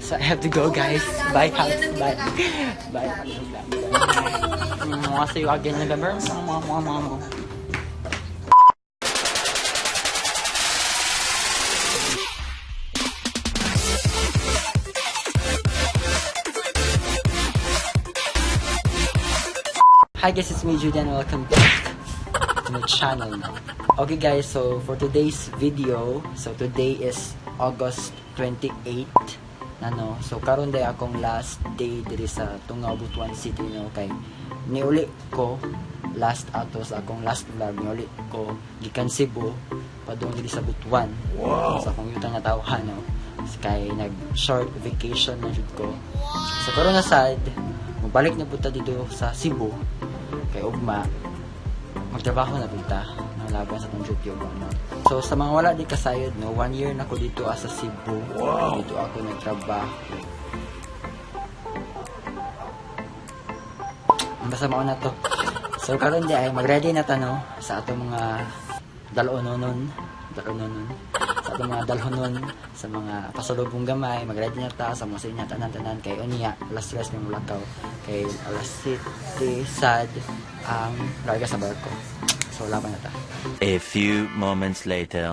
So I have to go, guys. Bye, hugs. Bye. Bye. Mwah. See you again in November. Mwah, mwah, mwah, mwah. Hi guys, it's me, Judy, and welcome back to my channel now. Okay guys, so for today's video, so today is August 28 na, no. So karon day akong last day diri sa Tungao, Butuan City, no, kay niuli ko last ato sa akong last vlog, niuli ko gikan Cebu padung diri sa Butuan. Wow. Sa akong yuta nga tawhan, no. Kay nag short vacation na jud ko. So karon na sad, mobalik na pud ta dito sa Cebu kay ugma magtrabaho na punta ng laban sa tong duty ug ano. So sa mga wala di kasayod, no, one year na ko dito sa Cebu. Wow. Dito ako nagtrabaho. Basta mao na to. So karon di ay mag-ready na ta, no, sa atong mga dalononon, dalononon, sa atong mga dalhonon, sa mga pasalubong gamay, mag-ready na ta sa mga sa inyo tanan-tanan kay unya alas 3 ng mulakaw kay alas 7 sad ang larga sa barko. So laban na ta. A few moments later.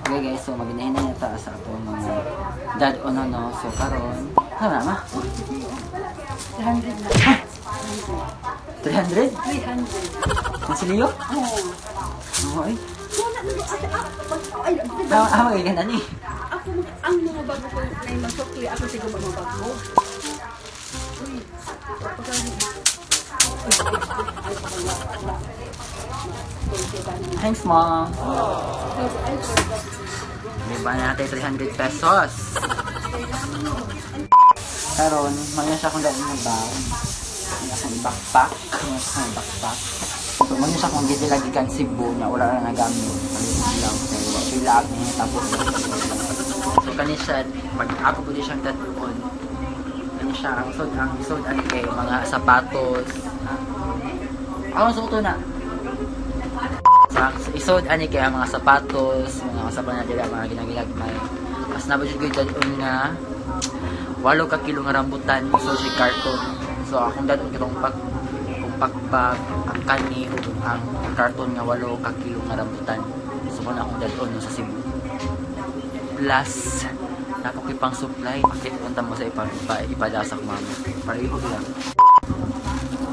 Okay guys, so maginahin na ta sa atong mga dad ono, no. So karon, tama ma? 300 na. 300? 300. Ang siliyo? Oo. Oo ay. Wala na ate, ay, Ah, ah, magiging ani. Ako, ang mga bago ko na yung masukli, ako siguro mga bago. Uy, Thanks, Mom. May ba natin 300 pesos? Karon, may siya akong dali ng bag. May akong backpack. May siya akong backpack. So, may siya akong gidila gikan Cebu na wala na nagamit. Palit lang. Kaya wa siya laag niya tapos. So, kani siya, pag ako po di siyang tatuon. Kani siya, ang sod ani kay mga sapatos. Ako suot na. Sa isod ani kay ang mga sapatos, mga kasaba na dila, mga ginaginagmay. Mas nabot jud ko dadon nga 8 ka kilo nga rambutan, so si karton. So akong dadon katong pak kung pakbag ang kani ug ang karton nga 8 ka kilo nga rambutan. So mo na akong dadon, no, sa Cebu. Plus napo ko'y pang supply, pakit punta mo sa ipadasa ko mama. Pareho lang.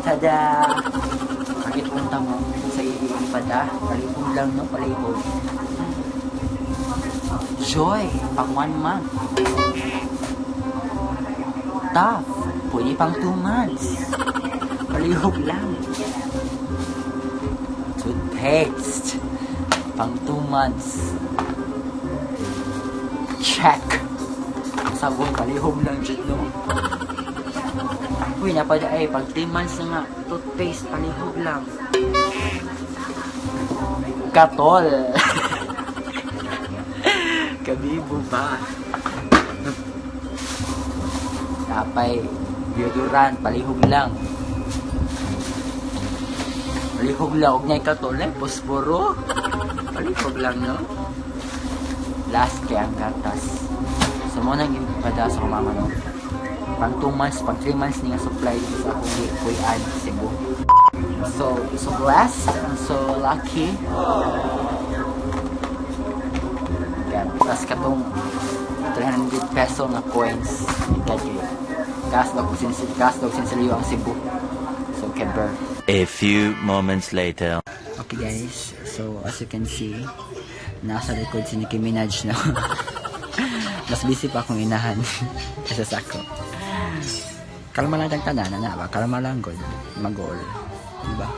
Tada! Pakit punta mo sa ipada, palihog lang, no, palihog. Joy, pang 1 month. Tough, pwede pang 2 months. Palihog lang. Toothpaste, pang 2 months. Check. Ang sabon, palihog lang dyan, no? Uy, napada ay, pag 3 months na nga, toothpaste, palihog lang. Katol. Kabibo ba? Napay, deodorant, palihog lang. Palihog lang, huwag niya katol, eh, posporo. Palihog lang, no? Last kay ang gatas. So, mo nang ipada sa mama, no? Pang 2 months, pang 3 months niya supply dito sa akong kuyan, Cebu. So, so blessed, I'm so lucky. Kaya, tas katong 300 peso nga coins. Kaya, gas dog sinsiliyo ang Cebu. So, keber. A few moments later. Okay guys, so as you can see, nasa likod si Nicki Minaj, no? Mas busy pa akong inahan kaysa sa ako. Kalma lang ang tanan, na ba? Kalma lang god, mag-goal. Diba?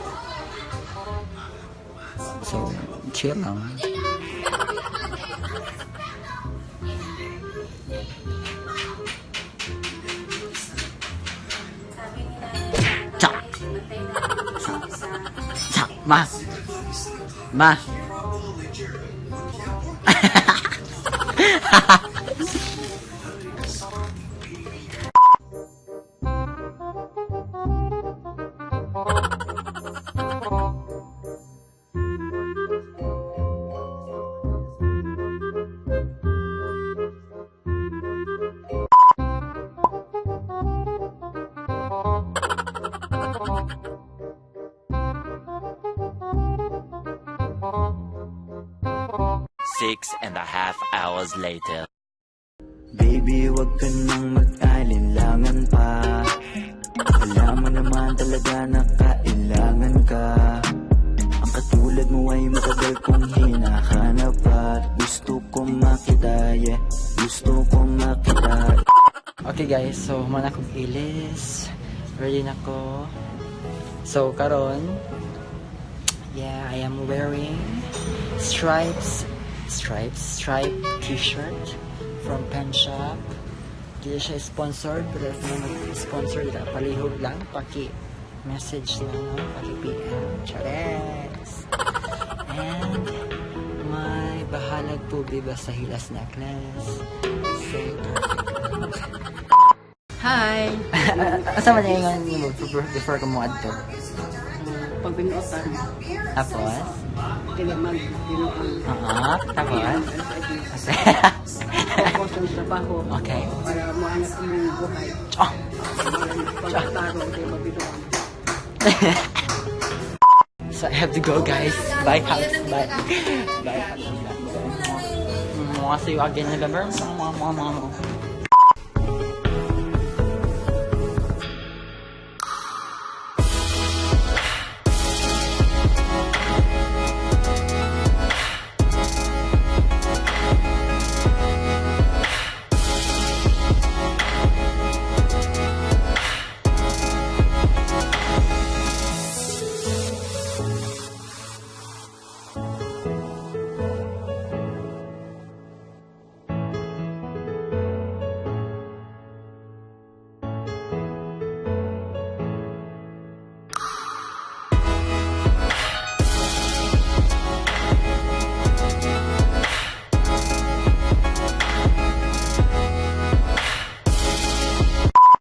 So, chill lang. Cha! Cha! Ma! Ma! 6.5 hours later. Baby, wag ka nang mag-alinlangan pa. Alam mo naman talaga na kailangan ka. Ang katulad mo ay matagal kong hinahanap. At gusto kong makita, yeah. Gusto kong makita. Okay guys, so human akong ilis. Ready na ko. So karon, yeah, I am wearing stripes, stripes, stripe t-shirt from Penshoppe. Di siya sponsored, pero if may mag-sponsor dila, palihog lang, paki message lang, no? Paki PM, chares. And my bahalag po biba sa hilas necklace. So perfect. Hi! Asa man yung ingon nimo before ka mo adto? Pagbinuotan, Tapos? Dili man binuang. Oo, tapos? Focus ang trabaho para moangat imong buhay. Oh. Pagkatarong kay mabinuang. So I have to go, guys. Bye, hugs. Bye. Bye. Bye. Mwah. See you again in November. Mwah, mwah, mwah, mwah.